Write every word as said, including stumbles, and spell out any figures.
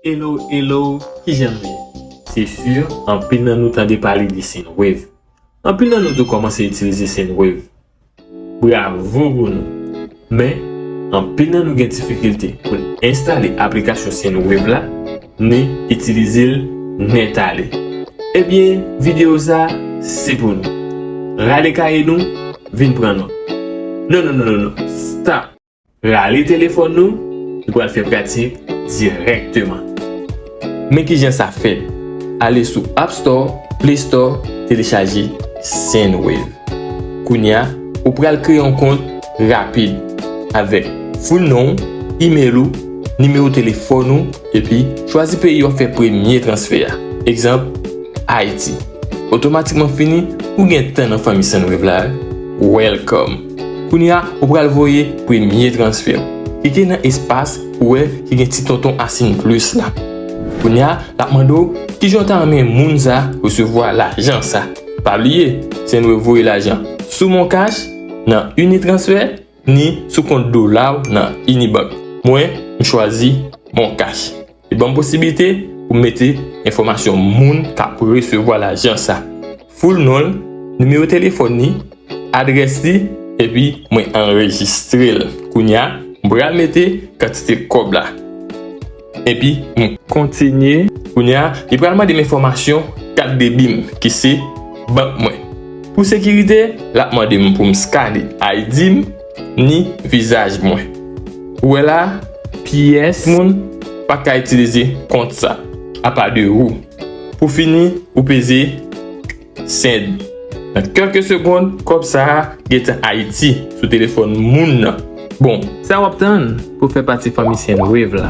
Hello, hello, kijan nou ye? Se si, anpil nan nou tande pale de Sendwave. Anpil nan nou tou kòmanse itilize Sendwave. Bravo pou nou! Men, anpil nan nou gen difikilte pou n enstale aplikasyon Sendwave la, ni itilize l nèt ale. Ebyen, videyo sa, se pou nou. Rale kaye nou, vin pran nòt. Non, non, non, non, non, stop! Rale telefòn nou, nou pral fè pratik dirèkteman. Men kijan sa fèt. Ale sou App Store, Play Store, telechaje Sendwave. Kounye a, ou pral kreye yon kont rapid avèk full non w, email ou, nimewo telefòn ou, epi chwazi peyi w ap fè premye transfè a. Egzanp, Ayiti. Otomatikman fini, ou gen tan nan fanmi Sendwave la. Welcome! Kounye a, ou pral voye premye transfè w. Klike nan espas ou wè ki gen ti tonton asin plis la. Kounye a, l ap mande w kijan w ta renmen moun sa resevwa lajan sa. Pa bliye, Sendwave voye lajan sou MonCash, nan Unitransfer, ni sou kont dola w nan Unibank. Mwen, m chwazi MonCash. Li ban m posiblite pou m mete enfòmasyon moun k ap resevwa lajan sa. Full non l, nimewo telefòn li, adrès li, epi mwen anrejistre l. Kounye a, m pral mete kantite kòb la. Epi m kontinye. Kounye a, li pral mande m enfòmasyon kat debi m, ki se bank mwen. Pou sekirite, l ap mande m pou m skane I D m, ni vizaj mwen. Ou wè la, pyès moun pa ka itilize kont sa, apa de ou. Pou fini, ou peze send. Nan kèlke segonn, kòb sa a gentan Ayiti sou telefòn moun nan. Bon, sa w ap tann pou fè pati fanmi Sendwave la?